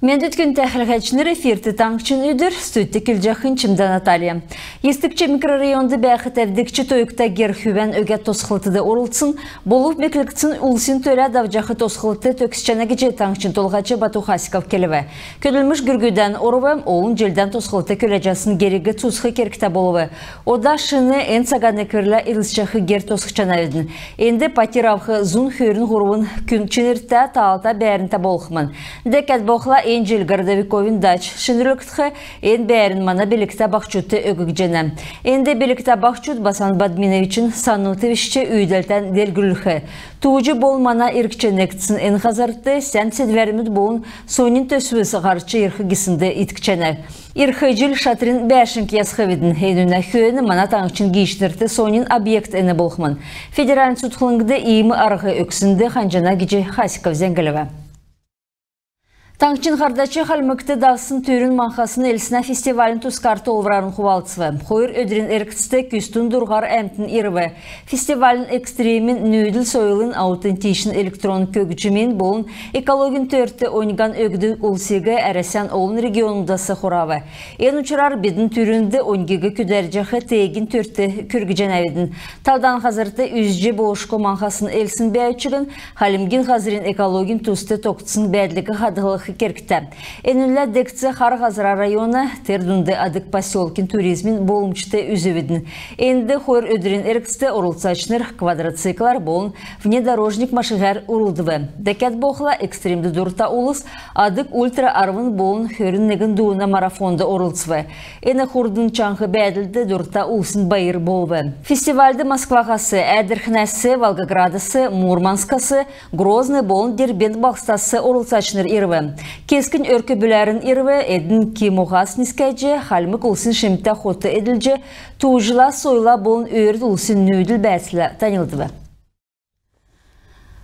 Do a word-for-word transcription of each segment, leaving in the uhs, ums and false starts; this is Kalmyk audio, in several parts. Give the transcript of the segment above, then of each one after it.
Мендвт, күндтә хәләһәчнр! Эфирт «Таңһчин өдр», студьд көдлҗәхнь Чимдә Наталья. Йисдгч микрорайонд бәәх тәвдгч тойгта гер хүвән өгәд тосхлтд орлцсн болв меклгдсн улсин төлә давҗах тосхлт төгсҗәнә гиҗ таңһчин Толһач Бату Хасиков келв. Көдлмш гүргүдән орв. Олн җилдән тосхлт күләҗәсн гериг цуцх кергтә болв. Ода шин, эн цагин некврлә ирлцҗәх гер тосхҗанавидн. Энд патьр авх зун хөрн һурвн күн чинртә, таалта бәәрнтә болхмн. Дәкәд болхла, эн җил Городовиковин дач шинрүлгдх. Эн бәәрн мана билгтә баһчудт өггҗәнә. Энд билгтә баһчуд Басан Бадьминовичин санл тевчҗ, үүдәлтән делгрүлх. Тууҗ болн мана иргч негдсн эн һазрт сән седвәрмүд болн соньн төсвс һарч ирх гиснд иткҗәнәв. Ирх җил шатрин бәәшңг ясхвидн. Энүнә хөөн мана таңһчин гиичнрт соньн объект эн болхмн. Федеральн цутхлңд иим арһ өгснд ханҗана гиҗ Хасиков зәңглв. Таңһчин һардач Хальмгт давсн түрүн маңһсин элснә фестивалин тускар тоолврарн хувалцв. Хойр өдрин эргцд күсдн дурһар әмтн ирв. Фестивалин экстримин нүүдл сойлын, аутентичн электрон көгҗмин болн экологин төрт оньган өгдг улсиг Әрәсән олн регионудас хурав. Эн учрар бидн түрүнд оньгиг күдәрҗәх теегин төрт күргҗәнәвидн. Талдан һазрт үзҗ болшго маңһсин элсн бәәв чигн, Хальмгин һазрин экологин туст тогтсн бәәдлиг хадһлх кергтә. Энүнлә дегц Хар Һазра района, тер дунд Адык поселкин туризмин болмҗд үзвидн. Энд хойр өдрин эргцд орлцачнр квадроциклар болн внедорожник машиһәр урлдв. Дәкәд болхла, экстримд дурта улс «Адык ультра арвн болн хөрн негн дууна» марафонд орлцв. Эн хурдн чаңһ бәәдлд дурта улсин байр болв. Фестивальд Москваһас, Әәдрхнәс, Волгоградас, Мурманскас, Грозный болн Дербент балһсдас орлцачнр ирв. Кесгнь өрк-бүләрн ирв. Эдн ки моһас нисгдҗ, хальмг улсин шимтә хот эдлҗ, тууҗла, сойлла болн өөрд улсин нүүдл бәәдллә таньлдв.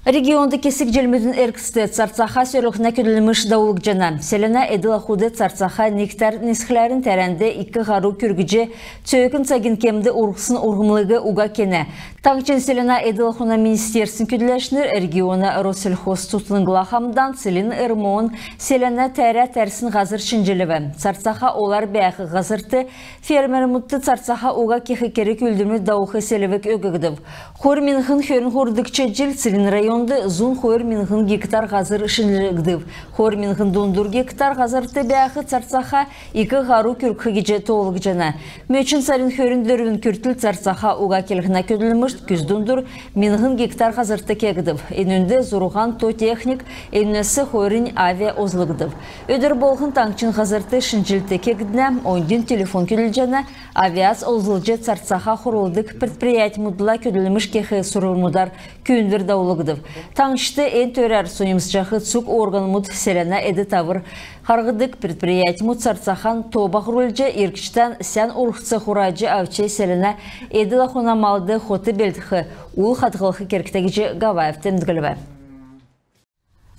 Регионд кесг җилмүдин эргцд царцаха сөрлһнә көдлмш давулгдҗана. Селәнә эдл-ахуд царцаха нигтәр нисхләрн тәрәнд ик һару күргҗ, цөөкн цагин кемд урһсн урһмлиг уга кенә. Таңһчин селәнә эдл-ахун министерствин көдләчнр региона Россельхоз цутхлңла хамдан Целинн РМО-н селәнә тәрә тәрсн һазр шинҗлв. Царцаха олар бәәх һазрт фермермүдт царцаха уга кех керг-үүлдврмүд давулх селвг өггдв. Хойр миңһн хөрн һурвдгч җил Целинн районд зун хойр миңһн гектар һазр шинҗлгдв. Хойр миңһн дундур гектар һазрт бәәх царцаха ик һару күргх гиҗ тоолгдҗана. Мөчн сарин хөрн дөрвн күртл царцаха уга келһнә көдлмш күс дундур миңһн гектар һазрт кегдв. Энүнд зурһан то техник, энүнәс хойрнь авиа олзлгдв. Өдр болһн таңһчин һазрт шинҗллт кегднә, оньдин телефон көдлҗәнә, авиац олзлҗ царцаха хурлдг предприятьмүдлә көдлмш кех сурврмудар күүндвр давулгдв. Таңһчд эн төрәр соньмсҗах цуг органмуд, селәнә эд-тавр харһдг предприятьмүд царцахан то баһрулҗ, иргчдән сән урһц хураҗ авч, селәнә эдл-ахуна малд хот белдх ул хадһлх кергтә гиҗ Гаваев темдглв.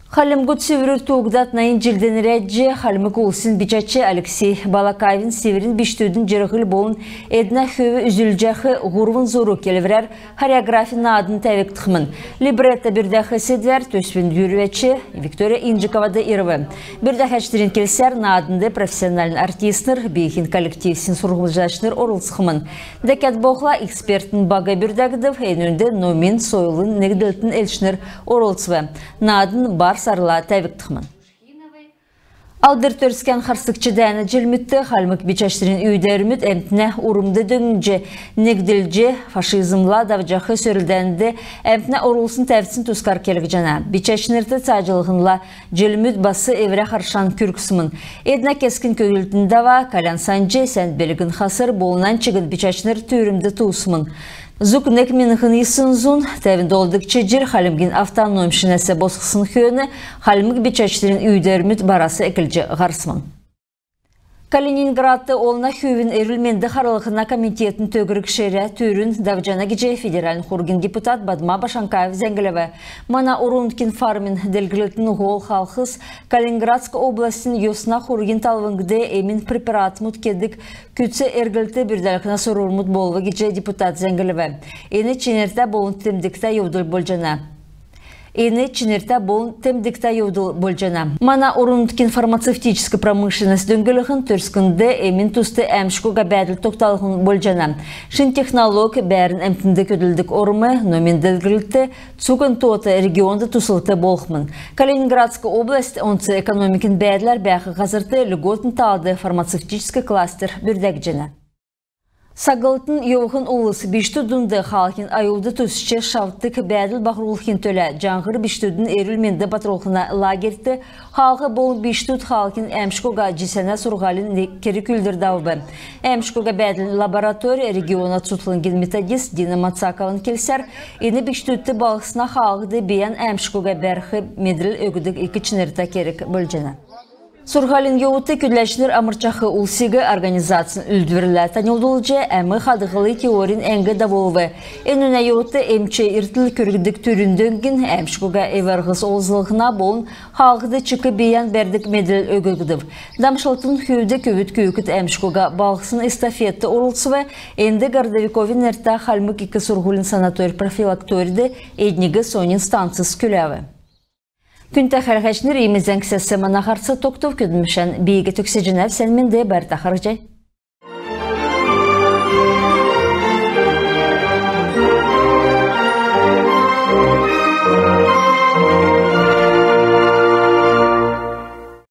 Хальмгуд Сиврүр туугдад найн җилд нерәдҗ, хальмг улсин бичәч Алексей Балакаевин «Сиврин бичкдүдин җирһл болн эднә хөв үзүлҗәх һурвн зург» келврәр хореографин наадн тәвгдхмн. Либретто бүрдәх седвәр төсвин йөрәч Виктория Инджиковад ирв. Бүрдәһәчнрин келсәр, нааднд профессиональн артистнр, бииһин коллективсин сурһмҗлачнр орлцхмн. Дәкәд болхла, экспертн баг бүрдәгдв, энүнд номин, сойлын негдлтин элчнр орлцв. Наадн бар сарла тәвгдхмн. Алдр Төрскән харсгч дәәнә җилмүдт хальмг бичәчнрин үүдәврмүд әмтнә урмд дөңнҗ, негдүлҗ, фашизмла давҗах сөрлдәнд әмтнә орулсн тәвцин тускар келгдҗәнә. Бичәчнрт цааҗллһнла җилмүд бас эврә харшан күргсмн. Эднә кесгнь көдлтин дава, калян санҗ, сән белгн хаср болн нань чигн бичәчнр түрмд туусмн. Зуг нег миңһн йисн зун тәвн долдгч җил хальмгин автономь шинәс босхсн хөөн хальмг бичәчнрин үүдәврмүд барас эклҗ һарсмн. Калининградт олна хүвин эрүл-менд харлһна комитетин төгрг ширә түрүн давҗана гиҗ федеральн хургин депутат Бадма Башанкаев зәңглв. Мана орн-нутгин фармин делгрлтин һол халхс Калининградск областин йосна хургин талвңд эмин препаратмуд кедг күцц эрглт бүрдәлһнә сурврмуд болв гиҗ депутат зәңглв. Эн чинртә болн темдгтә йовдл болҗана. Эн чинртә болн темдгтә йовдл болҗана. Мана орн-нутгин фармацевтическ промышленность дөңнлһн төрскнд эмин туст әәмшг уга бәәдл тогталһн болҗана. Шин технолог, бәәрн әмтнд көдлдг орм, номин делгрлт, цуг эн тоот регионд туслт болхмн. Калининградск область онц экономикин бәәдләр бәәх һазрт льготн талд фармацевтическ кластер бүрдәгдҗәнә. Саглтын йовһн улс бичкдүд дунд хаалһин аюлд тусч, шавтдг бәәдл баһрулхин төлә «Җаңһр» бичкдүдин эрүл-менд батрулһна лагерьт хаалһ болн бичкдүд хаалһин әәмшг уга җисәнә сурһулин керг-үүлдвр давв. Әәмшг уга бәәдлин лабораторь региона цутхлңгин методист Дина Мацакован келсәр, эн бичкдүдт балһсна хаалһд бийән әәмшг уга бәрх медрл өгдг ик чинртә керг болҗана. Сурһулин йовудт көдләчнр амрчах улсиг организацин үүлдврлә таньлдулҗ, әм хадһллһна теорин әңг давулв. Энүнә йовудт эмч иртл күргдг түрүн дөңгин, әәмшг уга эв-арһс олзллһна болн хаалһд чик бийән бәрдг медрл өггдв. Дамшлтын хүвд көвүд күүкд әәмшг уга балһсн эстафетт орлцв. Энд Городовиковин нертә Хальмг ик сурһулин санаторь-профилакторьд эдниг соньн станцс күләв. Күндтә хәләһәчнр, иим зәңгсәс мана һарц тогтв. Көдлмшән би төгсәҗәнәв. Сән менд бәәтн, харһий.